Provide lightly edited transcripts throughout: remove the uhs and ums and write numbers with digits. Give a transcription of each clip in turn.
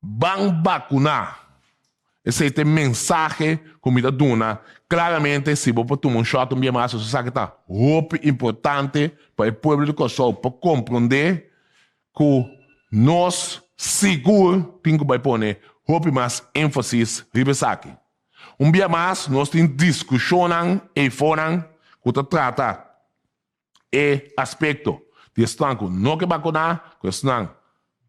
Ban bakuná! Esei ta e mensahe ku mi ta duna klaramente. Si bo por tuma un shòt un bia mas, boso sa ku ta hopi importante pa e pueblo di Kòrsou por komprondé ku nos sigur tin ku bai pone hopi mas énfasis riba esaki. Un bia mas nos tin diskushonnan eifonan ku ta trata e aspekto di esnan ku no ke bakuná ku esnan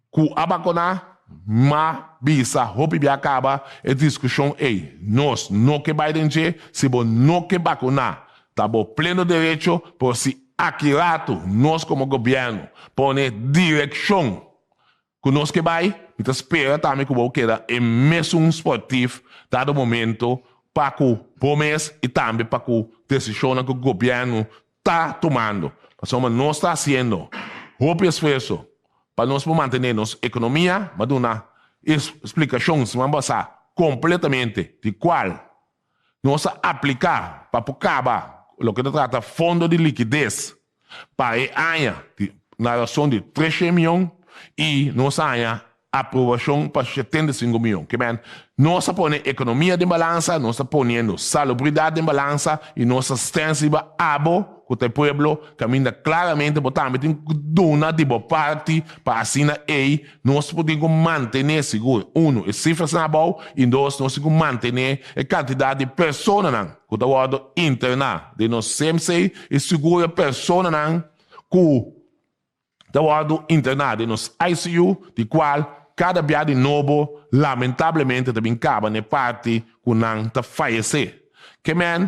ku a bakuná, ma bisa hopi bia kaba e diskushon ei. Nos no ke bai den dje, si bo no ke bakuná ta bo pleno derecho, pero si aki ratu nos komo gobièrnu pone direkshon ku nos ke bai, mi ta spera tambe ku bo keda e mesun sportif dado momento pa ku bo mes i tambe pa ku desishonnan ku gobièrnu ta tumando. Pasobra nos ta hasiendo hopi esfuerso pa nos por mantené nos ekonomia, mi a duna e splikashon siman pasá kompletamente di kual nos a apliká pa por kaba loke ta trata fondo di likides pa e aña di na rason di treshen mion i nos a haña aprobashon pa 75 mion. Ke men, nos a pone ekonomia den balansa, nos ta poniendo salubridat den balansa i nos ta stens riba abo ku ta e pueblo kaminda klaramente bo tambe tin ku duna di bo parti pa asina ei nos por tin ku mantené sigur, uno, e sifrasnan abou i dos, nos tin ku mantené e kantidat di personanan ku ta wòrdu interná den nos CMC i sigur e personanan ku ta wòrdu interná den nos ICU, di kual kada bia di nobo lamentablemente ta bin kaba na e parti ku nan ta fayesé. Ke men,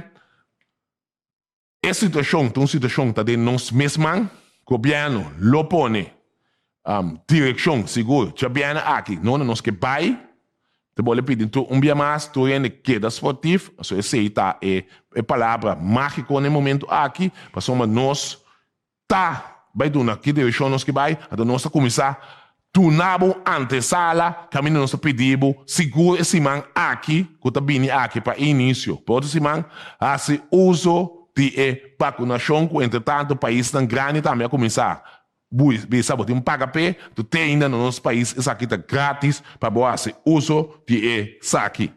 e situashon ta un situashon ta den nos mes man. Gobièrnu lo pone direkshon sigur djabièrnè aki no na nos ke bai. Ta bolbe pidi tur un bia mas tur hende keda sportif, pasobra esei ta e palabra mágiko na e momentu aki, pasobra nos Ta bai duna ki direkshon nos ke bai, anto nos ta kuminsá duna bo un antesala kaminda nos ta pidi bo sigur e siman aki ku ta bini aki pa e inisio. Pa otro siman hasi uso di e bakunashon ku entretantu paisnan grandi tambe a kuminsá bisa bo tin paga p'e, anto te ainda na nos pais esaki ta gratis pa bo hasi uso di esaki.